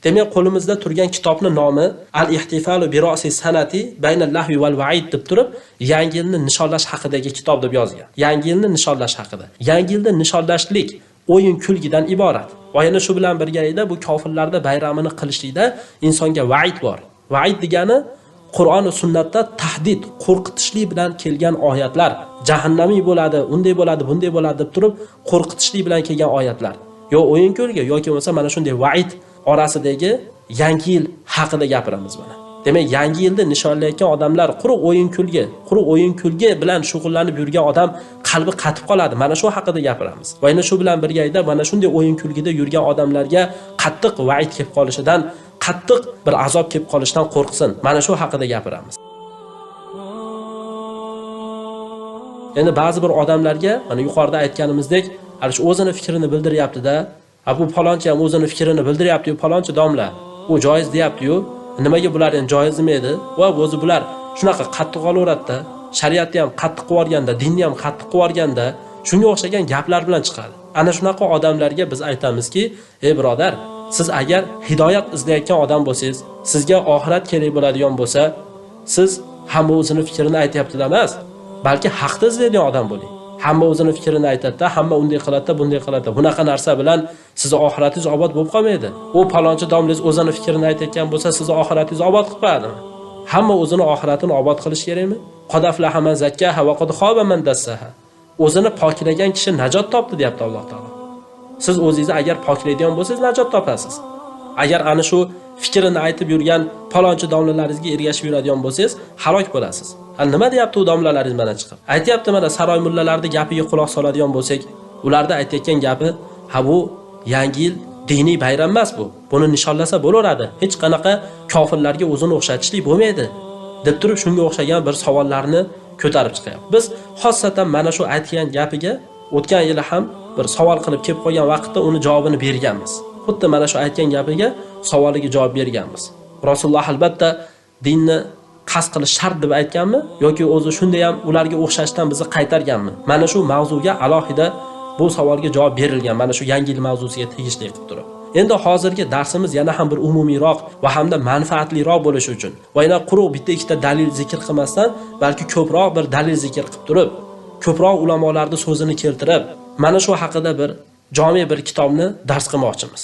Demak, qo'limizda turgan kitobning nomi Al-ihtifalu bi ra'si sanati bayna al-lahwi wal wa'id deb turib, yangi yilni nishonlash haqidagi kitob deb yozgan. Yangi yilni nishonlash haqida. Yangi yilni nishonlashlik o'yin kulgidan iborat. Va yana shu bilan birgalikda bu kofirlarda bayramini qilishlikda insonga va'id bor. Va'id degani Qur'on va sunnatda tahdid, qo'rqitishlik bilan kelgan oyatlar. Jahannamiy bo'ladi, unday bo'ladi, bunday bo'ladi deb turib, qo'rqitishlik bilan kelgan oyatlar. Yo o'yin kulgi yoki bo'lmasa mana shunday va'id orasidagi yangi yil haqida gapiramiz mana. Demak, yangi yilni nishonlayotgan odamlar quruq o'yin kulgi, quruq o'yin kulgi bilan shug'ullanib yurgan odam qalbi qatib qoladi. Mana shu haqida gapiramiz. Va yana shu bilan birgalikda mana shunday o'yin kulgida yurgan odamlarga qattiq va'id kelib qolishidan, qattiq bir azob kelib qolishidan qo'rqsin. Mana shu haqida gapiramiz. Endi ba'zi bir odamlarga mana yuqorida aytganimizdek, hali shu o'zini fikrini bildiryapti-da, bu falonchi ham o'zini fikrini bildiryapti-yu, falonchi domla, u joiz deyapti-yu, nimaga bular endi joiz edi? Va o'zi bular shunaqa qattiq olaveradi-da, shariatni ham qattiq qilib yuborganda, dinni ham qattiq qilib yuborganda, shunga o'xshagan gaplar bilan chiqadi. Ana shunaqa odamlarga biz aytamizki, ey birodar, siz agar hidoyat izlayotgan odam bo'lsangiz, sizga oxirat kerak bo'ladigan bo'lsa, siz hamma o'zini fikrini aytyapti emas, balki haqni izlaydigan odam bo'ling. Hamma o'zini fikrini aytadi-da, hamma unday qiladi-da, bunday qiladi. Bunaqa narsa bilan sizni oxiratingiz obod bo'lib qolmaydi. U palonchi domlangiz o'zini fikrini aytayotgan bo'lsa, sizni oxiratingiz obod qilib qo'yadimi? Hamma o'zini oxiratini obod qilish kerakmi? Qad aflaha man zakkaha va qad xoba man dassaha. O'zini poklagan kishi najot topdi deyapti Alloh taolo. Siz o'zingizni agar poklaydigan bo'lsangiz najot topasiz. Agar ana shu fikrini aytib yurgan palonchi domlalaringizga ergashib yuradigan bo'lsangiz, halok bo'lasiz. Ha, nima deyapti u domlalaringiz mana chiqib? Aytyapti mana saroy mullalarning gapiga quloq soladigan bo'lsak, ularda aytayotgan gapi, ha bu yangi yil diniy bayram emas bu. Buni nishonlasa bo'laveradi. Hech qanaqa kofirlarga o'zini o'xshatishlik bo'lmaydi deb turib shunga o'xshagan bir savollarni ko'tarib chiqyapti. Biz xossatan mana shu aytgan gapiga o'tgan yili ham bir savol qilib kelib qolgan vaqtda uni javobini berganmiz. Xuddi mana shu aytgan gapiga savoliga javob berganmiz. Rasululloh albatta dinni qasd qilish shart deb aytganmi yoki o'zi shunday ham ularga o'xshashdan bizni qaytarganmi? Mana shu mavzuga alohida bu savolga javob berilgan, mana shu yangi yil mavzusiga tegishli qilib turib. Endi hozirgi darsimiz yana ham bir umumiyroq va hamda manfaatliroq bo'lishi uchun va yana quruq bitta ikkita dalil zikr qilmasdan, balki ko'proq bir dalil zikr qilib turib, ko'proq ulamolarning so'zini keltirib, mana shu haqida bir jami bir kitobni dars qilmoqchimiz.